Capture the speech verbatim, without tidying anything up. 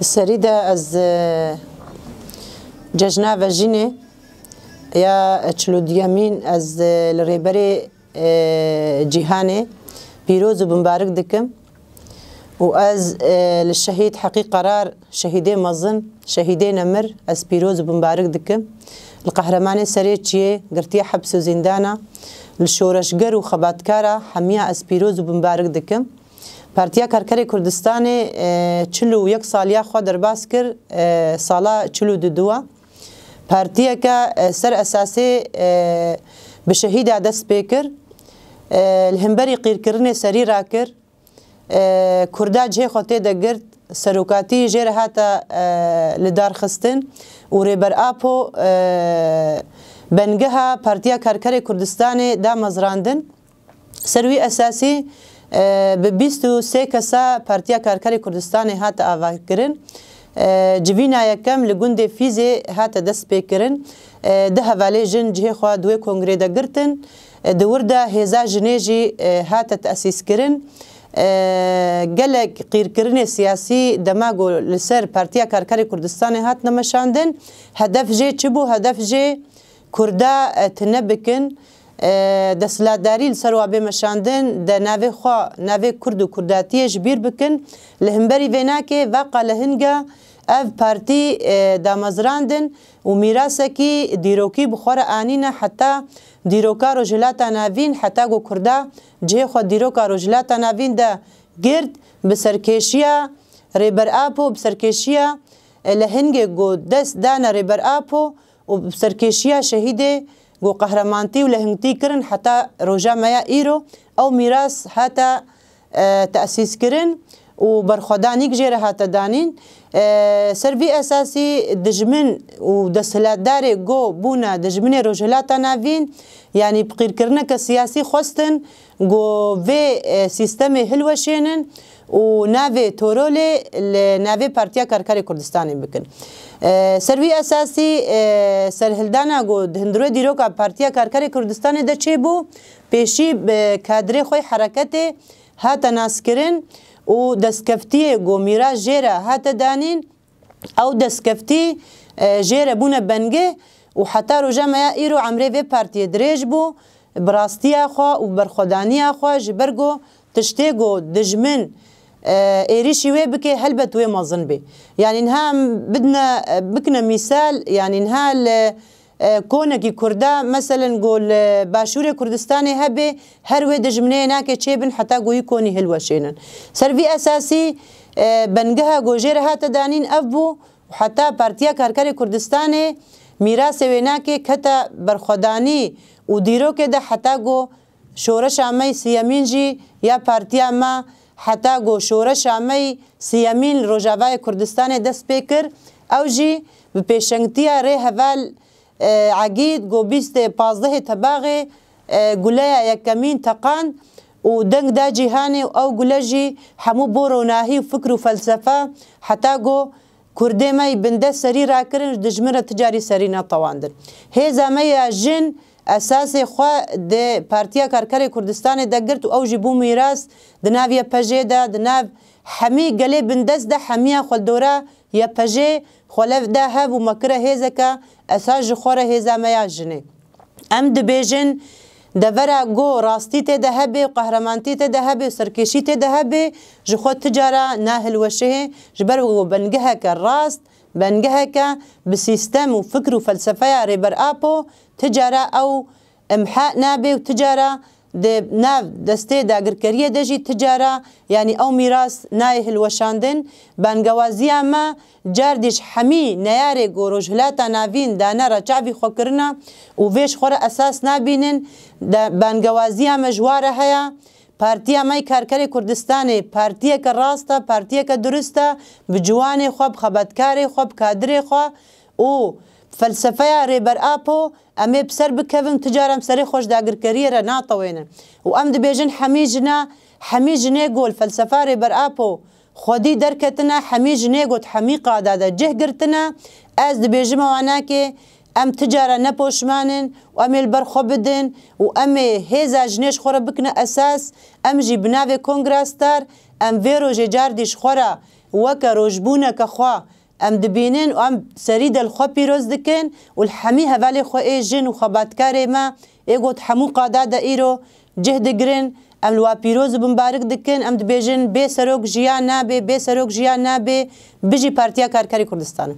Serî de ez, e, cejna vejînê ya çil û duyemîn ez, e, li rêberê, e, cîhanê pîroz û bimbarik dikim û ez, e, li şehîd Heqî Qerar, şehîdê mezin, şehîdê nemir ez pîroz û bimbarik dikim. Li qehremanê serê çiyê, girtiya heps û zîndana, li şoreşger û xebatkara hemiya ez pîroz û bimbarik dikim. Partiya Karkerê Kurdistanê, e, çil û yek saliya xwe derbas kir, e, sala çil û du duwa. Partiyeke, e, ser esasê, e, bi şehîda dest pê kir, e, li hemberî qîrkirinê serî rakir, e, Kurda cihê xwe tê de girt, serokatî jê re hate, e, li dar xistin û Rêber Apo, e, bengeha Partiya Karkerê Kurdistanê da mezrandin. Ser wî esasî, e, bi bîst û sê kesa Partiya Karkerê Kurdistanê hate avakirin. E, civîna yekem li gundê Fîzê hate destpêkirin. E, du hevalê jin cihê xwe di wê kongrê de girtin. E, di wir de hêza jinê jî, e, hate tesîskirin. E, gelek qîrkirinê siyasî dema ku li ser Partiya Karkerê Kurdistanê hatine meşandin, hedef jê çi bû? Hedef jê Kurda, e, tune bikin, e, desthilatdarî li ser wa bê meşandin, de navê xwe, navê Kurd û Kurdatiyê ji bîr bikin. Li hemberî vê nakê, veqa li hinga ev partî, e, damezrandin û mîrasekî dîrokî bi xwe re anîne heta dîroka Rojhilata Navîn, heta ku Kurda cihê xwe dîroka Rojhilata Navîn de girt, bi serkêşiya Rêber Apo, bi serkêşiya, e, li hingê ku dest dane Rêber Apo, û bi serkêşiya şehîdê ku qehremanî û lehingtî kirin heta roja me ya îro, ew mîras hate, e, tesîskirin û berxwedanîk jê re hate danîn. E, ser vî esasî dijmin û desthilatdarê ku bûne dijminê Rojhilata Navîn, yanî bi qîrkirineke siyasî xwestin ku vê, e, sîstemê hilweşênin û navê Torolê li navê Partiya Karkerê Kurdistanê bikin. E, ser vî esasî, e, serhildana ku di hundirê dîroka Partiya Karkerê Kurdistanê de çêbû, pêşî bi kadrê xwe yê hereketê hate naskirin û destkeftiyê ku mîras jê re hate danîn, ew destkeftî, e, jê re bûne bengeh û heta roja me ya îro emrê vê partiyê dirêj bû, bi rastiya xwe û berxwedaniya xwe ji ber ku tiştê ku dijmin, e, êrîşî wê bike, helbet wê mezin bê. Yanî niha em bidine, e, bikine mîsal, yanî niha li, e, konekî Kurda, meselen, ku li Başûrê Kurdistanê hebe, her wê dijminê nake çêbin heta ku wî konî hilweşênin. Ser vî esasî, e, bengeha ku jê re hate danîn ev bû û heta Partiya Karkerê Kurdistanê mîrasê wê nake kete berxwedanî û dîrokê de heta ku şoreşa me yê siyemîn jî ya partiya me heta ku şoreşa me yê siyemîn li Rojavayê Kurdistanê dest pê kir, ew jî bi pêşengtiya rêheval, e, Egîd ku bîst pazdehê Tebaxê, e, guleya yekemîn teqand û deng da cîhanê û ew gule jî hemû bo ronahî û fikr û felsefe heta ku Kurdê me yê bindest serî rakirin, ji dijmin re ti carî serî netewandin. Hêza me ya jin esasê xwe di Partiya Karkerê Kurdistanê de girt û ew jî bû mîras di nav Y P J'ê de, di nav hemî gelê bindest de hemiya xwe li dora Y P J'ê xwe lev da hev û me kire hêzeke esas ji xwe re hêza me ya jinê. Em dibêjin, devera ku rastî tê de hebe û qehremanî tê de hebe û serkêşî tê de hebe, ji xwe ti cara nahilweşihê, ji ber ku bengeheke rast, bengeheke bi sîstem û fikr û felsefeya Rêber Apo, ti cara ew imha nabe û ti cara di nav destê dagirkeriyê de jî ti cara, yanî ew mîras nayê hilweşandin. Bangewaziya me cardî ji hemî neyarê ku Rojhilata Navîn dane re çavî xwe kirine û vê ji xwe re esas nabînin. De, bangewaziya me ji wa re heye. Partiya me yê Karkerê Kurdistanê partiyeke rast e, partiyeke durist e, bi ciwanê xwe, bi xebatkarê xwe, bi kadirê xwe û felsefeya Rêber Apo em ê bi ser bikevin, ti cara em serê xwe ji dagirkeriyê re natewênin. Û em dibêjin hemî jina, hemî jinê ku li felsefa Rêber Apo xwedî derketine, hemî jinê ku di hemî qada de cih girtine, ez dibêjim ewanakê em ti cara ne poşman in û em ê li ber xwe bidin û em ê hêza jinê ji xwe re bikine esas, em jî bi navê Kongra Star, em vê rojê cardî ji xwe re weke rojbûneke xwe em dibînin û em serî de li xwe pîroz dikin û li hemî hevalê xwe ê jin û xebatkarê me ê got hemû qada de îro cih digirin, em li wa pîroz û bimbarik dikin, em dibêjin bê serok jiyan nabe, bê serok jiyan nabe, bijî Partiya Karkerê Kurdistanê.